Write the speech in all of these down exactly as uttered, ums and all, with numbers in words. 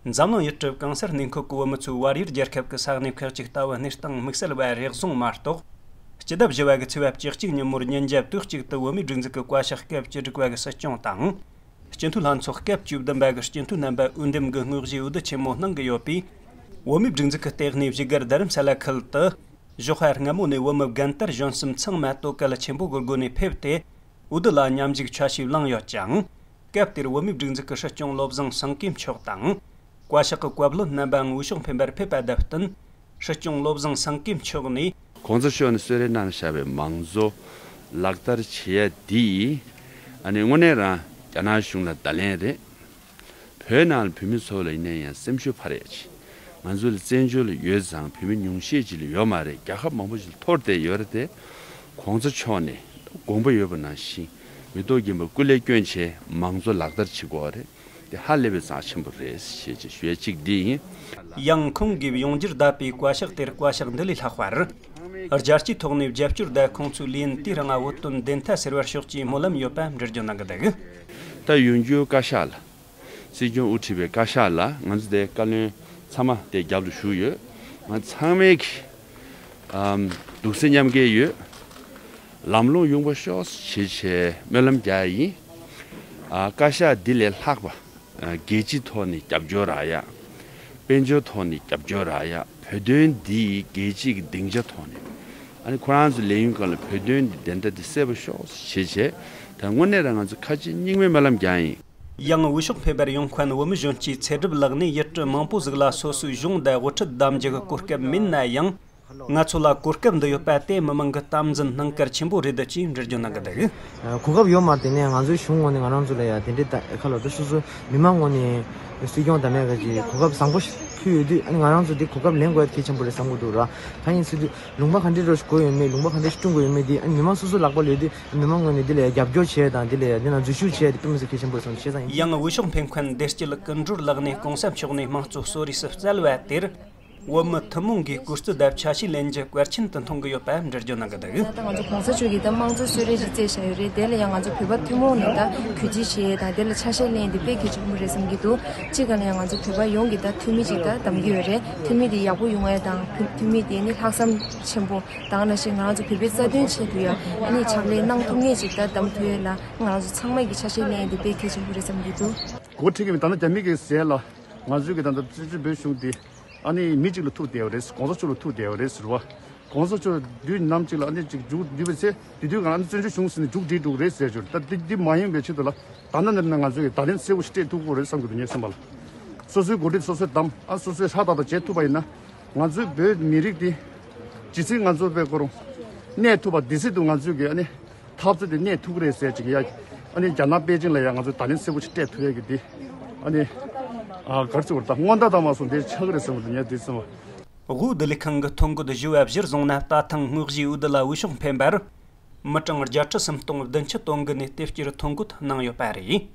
འཛམ་གླིང་ཡུལ་གྲུ་གང་སར་གནས་འཁོད་ཀྱི་བོད་མི་ཚོས་བལ་ཡུལ་རྒྱལ་ཁབ་ཀྱི་ས་གནས་ཁག་ཅིག་ལྟ་བུ་གནས་སྟངས་དམིགས་བསལ་བ་རེ་ཟུང་མ་གཏོགས། སྤྱི་ཟླ་བཞི་བ་གི་ཚེས་པ་བཅུ་གཅིག་ཉིན་མོར་ཉིན་རྒྱབ་དུས་གཅིག་ཏུ་བོད་མིའི་སྒྲིག་འཛུགས་ཀྱི་བཀའ་ཤག་སྐབས་བཅུ་དྲུག་པ་གི་སྲིད་སྐྱོང་དང་། སྤྱི་འཐུས་ལྷན་ཚོགས་སྐབས་བཅུ་བདུན་པ་གི་སྤྱི་འཐུས་རྣམ་པ་འོས་འདེམས་ཀྱི་དངོས་གཞིའི་འོས་བསྡུ་ཆེན་མོ་གནང་གི་ཡོད་པས། བོད་མིའི་སྒྲིག་འཛུགས་ཀྱི་ལྟེ་གནས་བཞུགས་སྒར་རྡ་རམ་ས་ལ་ཁུལ་དུ། ཞོགས་པ་སྔ་མོ་ནས་བོད་མི་རྒན་དར་གཞོན་གསུམ་ཚང་མ་སྟོད་གལ་ཆེན་པོ་གི་སྒོ་ནས་ཕེབས་ཏེ། འོས་བསྡུ་ལ་མཉམ་ཞུགས་ཆ་ཤས་བླངས་ཡོད་ཅིང་། སྐབས་དེར་བོད་མིའི་སྒྲིག་འཛུགས་ཀྱི་སྲིད་སྐྱོང་བློ་བཟང་སེང་གེ་མཆོག་དང་། བཀའ་ཤག་གི་བཀའ་བློན་རྣམ་པའང་འོས་ཤོག་འཕེན་པར་ཕེབས་པ་དང་བསྟུན། སྲིད་སྐྱོང་བློ་བཟང་སེང་གེ་མཆོག་ནས། གོང་ས་མཆོག་ནས་གསོལ་རས་གནང་བཞག་པའི་མང་གཙོ་ལག་བསྟར་བྱེད་ཡ་འདི། ཨ་ནི་དངོས་གནས་རང་རྒྱ་ནག་གཞུང་ལ་བརྡ་ལན་རེད། བོད་ནང་ལ་བོད་མི་ཚོ་ལ་ཡིན་ན་ཡང་སེམས་ཤུགས་འཕར་ཡ་ཅིག་ང་ཚོ་ལ་བཙན་བྱོལ་ལ་ཡོད་ཙང་བོད་མི་ཉུང་ཤས་ཅིག་ལ་ཡོད་མ་རེད། རྒྱལ་ཁབ་མང་པོ་ཞིག་ལ་འཐོར་བསྡད་ཡོད་རེད་དེ། གོང་ས་མཆོག་ནས་དགོངས་པ་ཡོད་པ་ནང་བཞིན་མི་ཐོག་རྒན་པ་སྐུ་ལས་བསྐྱོན་བྱས་མང་གཙོ་ལག་བསྟར་བྱེད་དགོས་རེད། དེ་ཧ་ལས་པའི་རྩ་ཆེན་པོ་རེད་ཞེས་ཅིག་ཞུ་ཡ་གཅིག་འདི་ཡིན། ཡང་ཁོང་གིས་ཡོངས་འགྱུར་བརྡ་པའི་བཀའ་ཤག་དེར་བཀའ་ཤག་འདི་ལས་ལྷག་པར། རྒྱལ་སྤྱིའི་ཐོག་ནས་རྒྱབ་སྐྱོར་དང་ཁོང་ཚོའི་ལས་ཡུན་དུས་རིང་བ་བོད་དོན་བདེན་མཐའ་གསལ་བར་ཤོག་ཅེས་སྨོན་ལམ་ཡོད་པ་འགྲེལ་བརྗོད་གནང་གི་འདུག་ད་ཡོངས་འགྱུར་བཀའ་ཤག་ལ། སྲིད་སྐྱོང་དབུ་ཁྲིད་པའི་བཀའ་ཤག་ལ་ང་ཚོ་དེ་བཀའ་བློན་ཚང་མ་དེ་རྒྱབ་ལ་བཞུགས་ཡོད། ང་ཚང་མས་ཀྱི་ཨམ་འདུག་སེ་མཉམ་འགལ་ཡོད། ལམ་ལྷོང་ཡོང་བ་ཤོག་ཞེས་བྱས་སྨོན་ལམ་རྒྱག་ཡ་ཡིན། ཨ་བཀའ་ཤག་འདི་ལས་ལྷག་པ་ཨ་རྒྱལ་སྤྱིའི་ཐོག་ནས་རྒྱབ་སྐྱོར་རག་ཡ། དཔལ་འབྱོར་ཐོག་ནས་རྒྱབ་སྐྱོར་རག་ཡ། བོད་དོན་འདི་རྒྱལ་སྤྱིའི་སྡིངས་ཆ་ཐོག་ནས་ཨ་ནི་ཁོ་རང་ཚོའི་ལས་ཡུན་སྒང་ལ་བོད་དོན་འདི་བདེན་མཐའ་འདི་གསལ་པོ་ཤོག་ཞེས་བྱས་ད་དངོས་གནས་རང་ང་ཚོ་ཁ་ཆེ་སྙིང་མའི་སྨོན་ལམ་རྒྱག་ཡིན། ཡང་འོས་ཤོག་འཕེན་པར་ཡོང་མཁན་བོད་མི་གཞོན་སྐྱེས་ཚེ་སྒྲུབ་ལགས་ནས་ཡུལ་གྲུ་མང་པོ་ཟིག་ལ་སོ་སོའི་གཞུང་དང་དབུ་ཁྲིད་གདམ་རྒྱུ་གི་གོ་སྐབས་མིན་ན་ཡང་། ང་ཚོ་ལ་གོ་སྐབས་འདི་ཡོད་པ་དེ་མི་མང་གི་དམ་འཛིན་གནང་གལ་ཆེན་པོ་རེད་ཅེས་འགྲེལ་བརྗོད་གནང་གི་འདུག་གོ་སྐབས་ཡོད་མ་རེད་དེ་ནས་ང་ཚོའི་གཞུང་ངོས་ནས་ང་རང་ཚོ་ལ་ཡ་དེ་འདྲའི་ད་ཁ་ལོ་དེ་སོ་སོ་མི་མང་ངོས་ནས་སྲིད་སྐྱོང་དང་མེད་ག་ཅིག་གོ་སྐབས་བཟང་པོ་ཞིག་ཕུལ་ཡོད་དུས་ཨ་ནི་ང་རང་ཚོ་འདི་གོ་སྐབས་ལེན་དགོས་ཡ་གལ་ཆེན་པོ་རེད་བསམ་གི་འདུག་ར། ད་ཡིན་ཟེར་དུས་ལུང་པ་ག་འདྲའི་རོ་ཞིག་དགོས་ཡོད་མེད་ལུང་པ་ག་འདྲ་ཞིག་བསྐྲུན་དགོས་ཡོད་མེད་འདི་ཨ་ནི་མི་མང་སོ་སོ་ལག་པ་ལ་ཡོད་དུས་མི་མང་ངོས་ནས་འདི་ལ་ཡ་རྒྱབ་སྐྱོར་བྱས་དང་འདི་ལ་ཡ་འདི་ན་འཛུལ་ཞུགས་བྱས་དེ་དཔེ་མི་སྲིད་གལ་ཆེན་པོ་རེད་བསམ་གི་བྱས་ཙང་ཡིན། ཡང་འོས་ཤོག་འཕེན་མཁན་བདེ་སྐྱིད་ཀུན་སྒྲོལ་ལགས་ནས་གོང་ས་མཆོག་ནས་དམངས་གཙོ་གསོལ་རས་སུ་བསྩལ་བ་དེར། བོད་མི་ཐུན་མོང་གིས་སྐུ་རྩེད་དང་ཆ་ཤས་ལེན་རྒྱུ་གལ་ཆེན་དུ་མཐོང་གི་ཡོད་པ་འགྲེལ་བརྗོད་གནང་གི་འདུག་ད་ང་ཚོ་གོང་ས་མཆོག་གིས་ད་དམངས་གཙོ་གསོལ་རས་ཤིག་བསྩལ་བཞག་ཡོད་རེད། དེ་ལ་ཡང་ང་ཚོ་བོད་པ་ཐུན་མོང་ནས་ད་གུས་བརྩི་བྱེད་དང་དེ་ལ་ཆ་ཤས་ལེན་དེ་དཔེ་གལ་ཆེན་པོ་རེད་བསམ་གྱི་འདུག་གཅིག་ག་ལ་ཡང་ང་ཚོ་བོད་པ་ཡོངས་ཀྱིས་ད་འཐུས་མི་ཅིག་ད་གདམ་གྱི་ཡོད་རེད། འཐུས་མི་དེ་ཡག་པོ་ཡོང་ཡ་དང་འཐུས་མི་དེ་ནི་ལྷག་བསམ་ཆེན་པོ་དང་ནང་བཞིན་ང་རང་ཚོ་བོད་པའི་རྩ་དོན་ཆེད་དུ་ཡ་ཨ་ནི་ཕྱག་ལས་གནང་ཐུབ་མཁན་ཅིག་ད་གདམ་ཐུབ་ཡ་ལ་ང་རང་ཚོ་ཚང་མ་གིས་ཆ་ཤས་ལེན་དེ་དཔེ་གལ་ཆེན་པོ་རེད་བསམ་གྱི་འདུག་འགོ་ཁྲིད་ཀྱི་མི་ད་ལྟ་རྒྱ་མི་གི་ཟས་ལ་ང་ཚོའི་གི་ད་ལྟ་སྲིད་བྱུས་བོད་གཞུང་དེ། ཨ་ནི་མི་གཅིག་ལ་ཐུག་བསྡད་ཡོད་རེད། གོང་ས་མཆོག་ལ་ཐུག་བསྡད་ཡོད་རེད་ཟེར་བ། གོང་ས་མཆོག་དུས་ནམ་གཅིག་ལ་ཨ་ནི་གཅིག་མཇུག་བསྡུས་པ་ཚེ་དེ་དུས་གང་ཨ་ནི་བཙན་བྱོལ་གཞུང་ཟེར་ནས་མཇུག་བསྒྲིལ་འགྲོ་གི་རེད་ཟེར་གྱི་ཡོད་རེད། ད་འདི་འདི་མ་ཡིན་པའི་ཆེད་དུ་ལ་ད་ལྟ་འདིར་ནས་ང་ཚོས་ཀྱི་བརྡ་ལན་གསལ་པོ་ཞིག་སྤྲད་ཐུབ་ཀྱི་རེད་བསམ་གྱི་འདུག་ངས་བསམ་པ་ལ། སོ་སོའི་འགོ་ཁྲིད་སོ་སོས་བདམས་ཨ་སོ་སོས་ཧྲ་ཏག་ཏག་བྱེད་ཐུབ་པ་ཡིན་ན། ང་ཚོའི་བོད་མི་རིགས་འདི་ཇི་སྲིད་ང་ཚོ་བོད་ཁོ་རང་གནས་ཐུབ་པ་དེ་སྲིད་དུ་ང་ཚོས་ཀྱི་ཨ་ནི། འཐབ་རྩོད་དེ་གནས་ཐུབ་ཀྱི་རེད་ཟེར་ཅིག་ཡ། ཨ་ནི་རྒྱ་ནག་པེ་ཅིང་ལ་ཡ་ང་ཚོས་བརྡ་ལན་གསལ་པོ་ཞིག་སྤྲད་ཐུབ་ཡ་གི་དེ། ཨ་ནི། ཨ་ག་རེ་ཟེར་བ་ད་སྔོན་བརྡ་བཏང་བ་སོང་དེ་ཆགས་ཀྱི་རེད་ཟེར་བ་དེ་ངས་དེ་ཟེར་བ། དབུས་བདེ་ལེགས་ཁང་གི་ཐོ་འགོད་ཞུ་བ་གཞིར་བཟུང་ན་ད་ཐེངས་དངོས་གཞིའི་འོས་བསྡུ་ལ་འོས་ཤོག་འཕེན་པར། མི་གྲངས་བརྒྱད་ཁྲི་སུམ་སྟོང་བདུན་ཅུ་དོན་དགུ་ནས་དེབ་སྐྱེལ་ཐོ་འགོད་གནང་ཡོད་པ་རེད།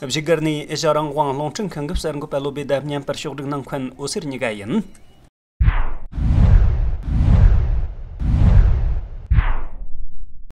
བཞུགས་སྒར་ནས་ཨེ་ཤ་རང་དབང་རླུང་འཕྲིན་ཁང་གི་གསར་འགོད་པ་བློ་བྷེ་དང་མཉམ་པར་ཕྱོགས་སྒྲིག་གནང་མཁན་འོད་ཟེར་གཉིས་ཀ་ཡིན།